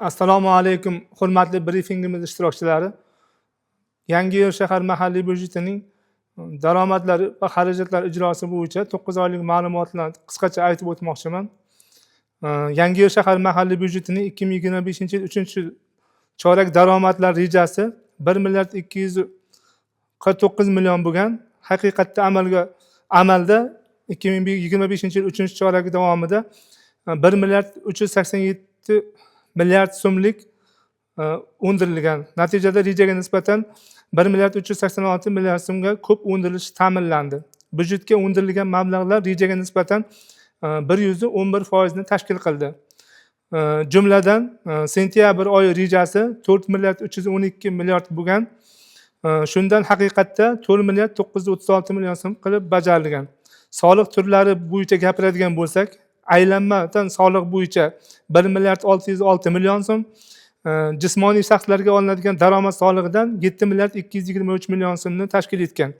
Assalomu alaykum, hurmatli brifingimiz ishtirokchilari. Yangiyo'l shahar mahalliy byudjetining daromadlar va xarajatlar ijrosi bo'yicha 9 oylik ma'lumotlarni qisqacha aytib o'tmoqchiman. Yangiyo'l shahar mahalliy byudjetining 2025-yil uchinchi chorak daromadlar rejasi 1 milliard 249 million bo'lgan. Haqiqatda amalda 2025-yil uchinchi choragi davomida 1 milliard 387 milliard so'mlik undirilgan. Natijada rejaga nisbatan 1 milliard 386 milliard so'mga ko'p undirilishi ta'minlandi. Byudjetga undirilgan mablag'lar rejaga nisbatan 111 foizni tashkil qildi. Jumladan, sentyabr oyi rejasi 4 milliard 312 milliard bo'lgan. Shundan haqiqatda 4 milliard 936 million so'm qilib bajarilgan. Soliq turlari bo'yicha gapiradigan bo'lsak, aylanmadan soliq bo'yicha 1 milliard 606 million so'm, jismoniy shaxslarga olinadigan daromad solig'idan 7 milliard 223 million so'mni tashkil etgan.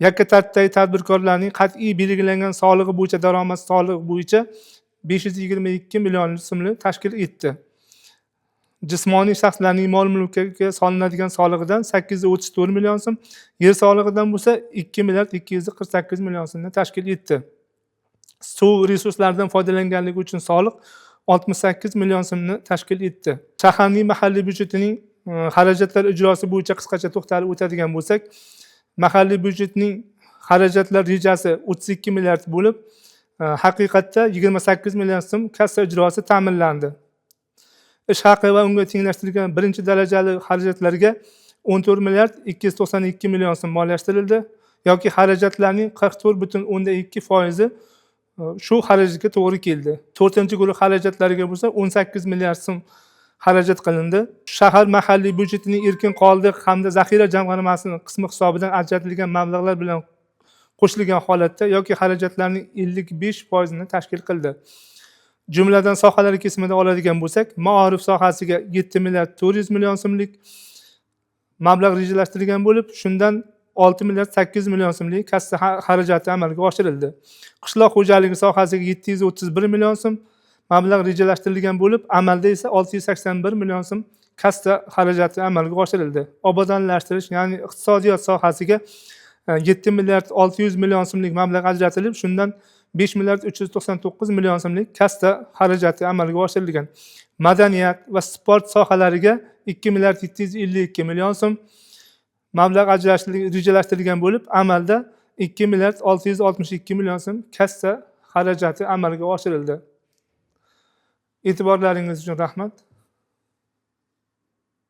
Yakka tartibdagi tadbirkorlarning qat'iy belgilangan solig'i bo'yicha daromad solig'i bo'yicha 522 million so'mni tashkil etdi. Jismoniy shaxslarning mol mulkiga solinadigan solig'idan 834 million so'm, yer solig'idan bo'lsa 2 milliard 248 million so'mni tashkil etdi. Suv resurslaridan foydalanganligi uchun soliq 68 million so'mni tashkil etdi. Shaharning mahalliy byudjetining xarajatlar ijrosi bo'yicha qisqacha to'xtalib o'tadigan bo'lsak, mahalliy byudjetning xarajatlar rejasi 32 milliard bo'lib, haqiqatda 28 milliard so'm kassa ijrosi ta'minlandi. Ish haqi va unga tenglashtirilgan birinchi darajali xarajatlarga 14 milliard 292 million so'm moliyalashtirildi yoki xarajatlarning 44,2 foizi shu xarajatga to'g'ri keldi. To'rtinchi guruh xarajatlariga bo'lsa 18 milliard so'm xarajat qilindi. Shahar mahalliy byudjetining erkin qoldiq hamda zaxira jamg'armasini qismi hisobidan ajratilgan mablag'lar bilan qo'shilgan holatda yoki xarajatlarning 55 foizini tashkil qildi. Jumladan, sohalar kesimida oladigan bo'lsak, maorif sohasiga 7 milliard 400 million so'mlik mablag' rejalashtirilgan bo'lib, shundan 6 milliard 800 million so'mlik kassa xarajati amalga oshirildi. Qishloq xo'jaligi sohasiga 731 million so'm mablag' rejalashtirilgan bo'lib, amalda esa 681 million so'm kassa xarajati amalga oshirildi. Obodonlashtirish, ya'ni iqtisodiyot sohasiga 7 milliard 600 million so'mlik mablag' ajratilib, shundan 5 milliard 399 million so'mlik kassa xarajati amalga oshirilgan. Madaniyat va sport sohalariga 2 milliard 752 million so'm mablag' rejalashtirilgan bo'lib, amalda 2 milliard 662 million so'm kassa xarajati amalga oshirildi. E'tiborlaringiz uchun rahmat.